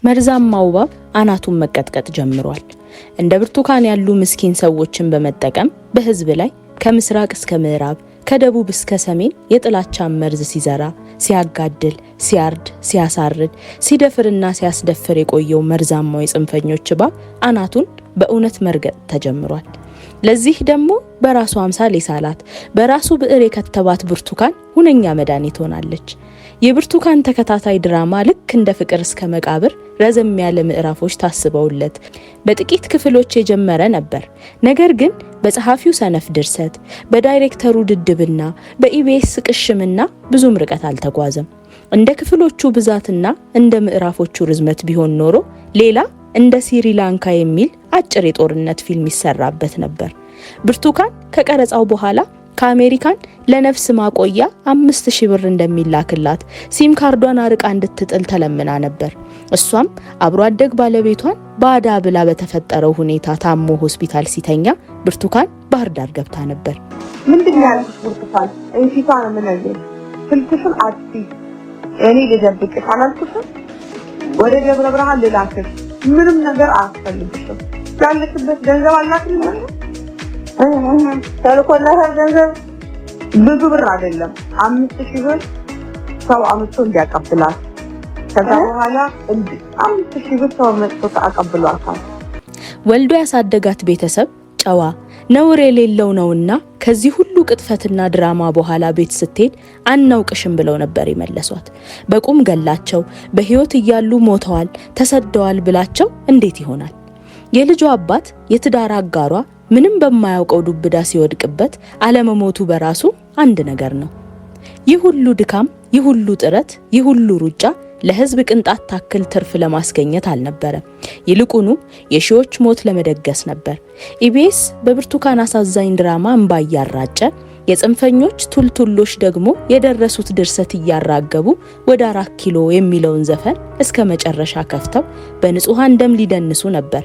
መርዛማው እባብ አናቱን መቀጥቀጥ ጀምሯል። እንደ ብርቱካን ያሉ ምስኪን ሰዎችን በመጠቀም በህዝብ ላይ ከምስራቅ እስከ ምዕራብ፣ ከደቡብ እስከ ሰሜን የጥላቻን መርዝ ሲዘራ፣ ሲያጋድል፣ ሲያርድ፣ ሲያሳርድ፣ ሲደፍርና ሲያስደፍር የቆየው መርዛማው የጽንፈኞች እባብ አናቱን በእውነት መርገጥ ተጀምሯል። ለዚህ ደግሞ በራሱ አምሳል የሳላት፣ በራሱ ብዕር የከተባት ብርቱካን ሁነኛ መድኃኒት ሆናለች። የብርቱካን ተከታታይ ድራማ ልክ እንደ ፍቅር እስከ መቃብር ረዘም ያለ ምዕራፎች ታስበውለት በጥቂት ክፍሎች የጀመረ ነበር። ነገር ግን በጸሐፊው ሰነፍ ድርሰት፣ በዳይሬክተሩ ድድብና፣ በኢቢኤስ ቅሽምና ብዙም ርቀት አልተጓዘም። እንደ ክፍሎቹ ብዛትና እንደ ምዕራፎቹ ርዝመት ቢሆን ኖሮ ሌላ እንደ ሲሪላንካ የሚል አጭር የጦርነት ፊልም ይሰራበት ነበር። ብርቱካን ከቀረጻው በኋላ ከአሜሪካን ለነፍስ ማቆያ 5000 ብር እንደሚላክላት ሲም ካርዷን አርቃ እንድትጥል ተለምና ነበር። እሷም አብሮ አደግ ባለቤቷን ባዳ ብላ በተፈጠረው ሁኔታ ታሞ ሆስፒታል ሲተኛ ብርቱካን ባህር ዳር ገብታ ነበር። ምንድን ነው ያልኩሽ? ብርቱካን እንፊቷ ነው የምነግርሽ። ስልክሽን አጥፊ፣ እኔ ልደብቅሽ አላልኩሽም? ወደ ደብረ ብርሃን ልላክሽ። ምንም ነገር አያስፈልግሽም። ያለሽበት ገንዘብ አላክልም። ተልኮላታል ገንዘብ፣ ብዙ ብር አይደለም፣ 5000 ብር ሰው አምጥቶ እንዲያቀብላት፣ ከዛ በኋላ 5000 ብር ሰው መጥቶ አቀብሏታል። ወልዶ ያሳደጋት ቤተሰብ ጨዋ፣ ነውር የሌለው ነውና ከዚህ ሁሉ ቅጥፈትና ድራማ በኋላ ቤት ስትሄድ አናውቅሽም ብለው ነበር የመለሷት። በቁም ገላቸው በህይወት እያሉ ሞተዋል፣ ተሰደዋል ብላቸው እንዴት ይሆናል? የልጇ አባት የትዳር አጋሯ ምንም በማያውቀው ዱብዳ ሲወድቅበት አለመሞቱ በራሱ አንድ ነገር ነው። ይህ ሁሉ ድካም፣ ይህ ሁሉ ጥረት፣ ይህ ሁሉ ሩጫ ለህዝብ ቅንጣት ታክል ትርፍ ለማስገኘት አልነበረም። ይልቁኑ የሺዎች ሞት ለመደገስ ነበር። ኢቢኤስ በብርቱካን አሳዛኝ ድራማ እንባ እያራጨ፣ የጽንፈኞች ቱልቱሎች ደግሞ የደረሱት ድርሰት እያራገቡ ወደ 4 ኪሎ የሚለውን ዘፈን እስከ መጨረሻ ከፍተው በንጹሃን ደም ሊደንሱ ነበር።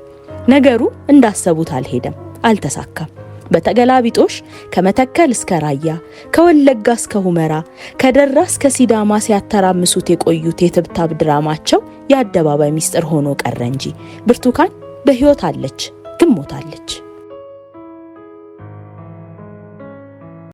ነገሩ እንዳሰቡት አልሄደም፣ አልተሳካም። በተገላቢጦሽ ከመተከል እስከ ራያ፣ ከወለጋ እስከ ሁመራ፣ ከደራ እስከ ሲዳማ ሲያተራምሱት የቆዩት የትብታብ ድራማቸው የአደባባይ ሚስጥር ሆኖ ቀረ እንጂ ብርቱካን በህይወት አለች፣ ግን ሞታለች።